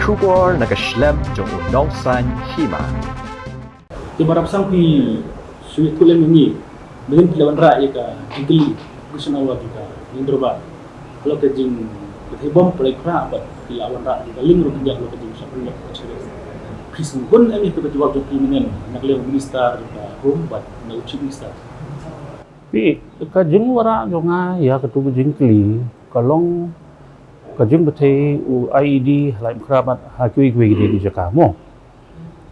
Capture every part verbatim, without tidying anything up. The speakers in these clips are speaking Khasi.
Khubor na ka shlem jong u nongsan hima. Te ba rap sang phi shu ïathuh lem ïa ngi. Mynnin phi la wanrah ïa ka jingkylli question hour jong ka Liang Dorbar. Halor ka jingpynthei bom pynlait phra bad phi la wanrah ïa ka link ruh ïa halor ka jingshah pynlait ka cherish. Phi sngewhun em ïa ka jubab jong phi mynnin na ka liang minister ka home bad na u chief minister. Phi, ka jingwanrah jong nga ïa katu ka jingkylli ka long ka jingpynthei u I E D ha Laitumkhrah bad ha kiwei kiwei ki jaka mo.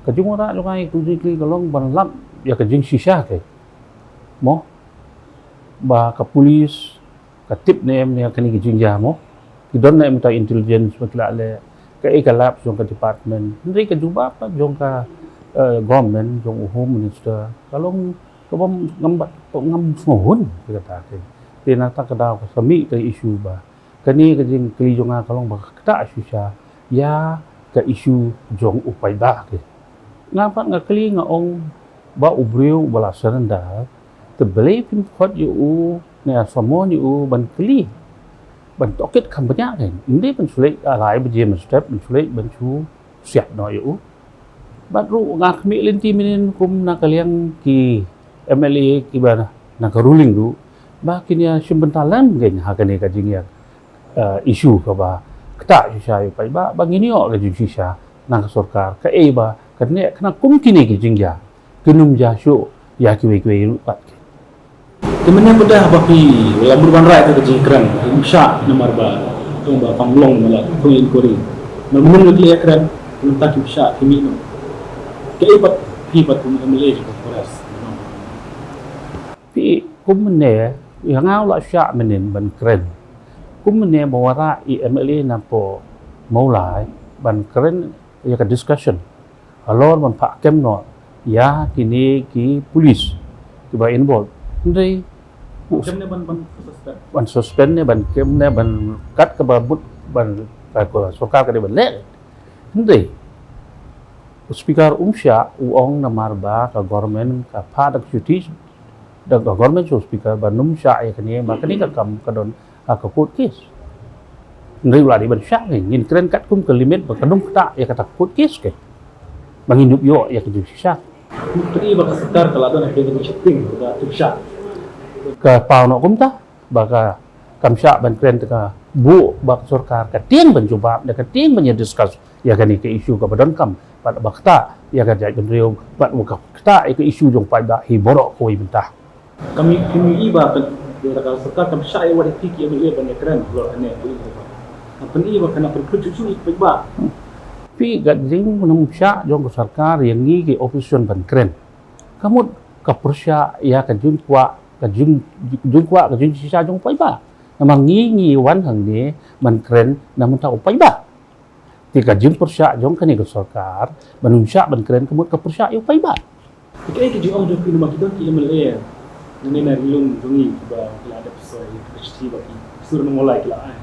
Ka jingwanrah jong nga ïa katu ka jingkylli ka long ban lap ïa ka jingshisha ka mo. Ba ka police ka tip ne em ïa kane ka jingjia mo. Ki don ne em ta intelligence ba ki la leh, kaei ka lap jong ka department. Hynrei ka jubab jong ka, eh, government, jong u home minister ka long kaba ngam, ngam sngewhun ïa kata ka. Te na kata ka daw ka sa mih ka issue ba kane ka jingkylli jong nga ka long ba ka ktah shisha ïa ka issue jong u paidbah ka. Nga pat nga kylli nga ong ba u briew ba la surrender, te balei phim khot ïa u ne ïa summon ïa u ban kylli, ban tohkit kham bniah ka. Ym dei ban shu leit lai baje mynstep ban shu leit ban shu siat noh ïa u. Bad ruh nga khmih lynti mynnin kum na ka liang ki M L A kiba na ka ruling ruh ba kin ïa shim bynta lem kein ha kane ka jingïa, eh, issue kaba ktah shisha ïa u paidbah ba ngin ïoh ka jingshisha na ka sorkar, kaei ba ka neh khnang kum kine ki jingjia kin ym jia shuh ïa kiwei kiwei ruh pat. Te mynne pyndah ba phi la mut ban rai ka jingkren, phi ym shah namar ba tang ba pang long ma la phi inquiry. Mar mynne la kren, mynta phi ym shah phi mih noh. Kaei pat phi pat kum M L A jong ka forest. Phi kum mynne ïa nga u la shah mynnin ban kren. Kum mynne ba wanrah i M L A na pdeng Mawlai ban kren ïa ka discussion halor ban phah kem noh ïa kine ki police kiba involved. Hynrei u Kem ne ban, ban suspend. Ban suspend ne ban kem ne ban kat kaba mut ban ka, ka sorkar ka dei ban leh. Hynrei u speaker um shah, u ong namar ba ka government ka phah da ka duty da ka government sha u speaker ban ym shah ïa kane ba kane ka kam ka don ha ka court case. Hynrei u la dei ban shah, ngin kren katkum ka limit ba kan ym ktah ïa kata ka court case ka, ba ngin ïoh ïa ka jingshisha. Phi i ba ka sorkar ka la don ha ka jingsheptieng ba ka shah. Ka paw noh kumta ba ka kam shah ban kren, te ka buh ba ka sorkar ka tieng ban jubab, da ka tieng ban ïa discuss ïa kane ka issue kaba donkam bad ba ktah ïa ka jaitbynriew bad ba ktah ïa ka issue jong paidbah hi baroh kawei mynta. Kam i, kam i ba ka, ka sorkar kam shah ïa wat ïa phi ki M L A ban ïa kren halor kane ka issue. Kam pyn-i ba kan pynkhruit shuh shuh ïa ki paidbah. Phi, ka jingpynshah jong ka sorkar ïa ngi ki opposition ban kren ka mut ka pyrshah ïa ka jingkwah, ka jing, jingkwah ka jingshisha jong u paidbah. Namar ngi ngi wan hangne ban kren na bynta u paidbah. Te ka jingpyrshah jong kane ka sorkar ban ym shah ban kren ka mut ka pyrshah ïa u paidbah. Te kaei ka jingong jong phi namar ki don ki M L A na ne na ri lum jong ngi kiba ki la dep soi ka shithi ba ki sur na Mawlai ki la ai.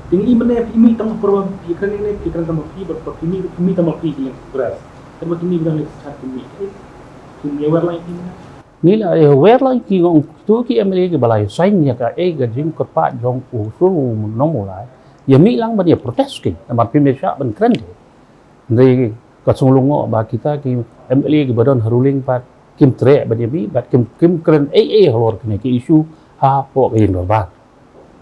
Te ngi mynne phi mih tang por ba phi kren ne phi kren tang ba phi ba phi mih, phi mih tang ba phi ki leng Congress. Te ba ki mih ba dang leh chat ki mih. Phi mih wer lai phi mih. Ngi la ïa wer lang ki ngong tu ki M L A kiba la ïa sign ïa kaei ka jingkyrpad jong u sur u nong Mawlai. Ïa mih lang ban ïa protest ki namar phim shah ban kren ki. Hynrei ka sngewlyngngoh ba kita ki M L A kiba don ha ruling pat kim treh ban ïa mih bad kim, kim kren ei ei halor kine ki issue hapoh ka ïing dorbar.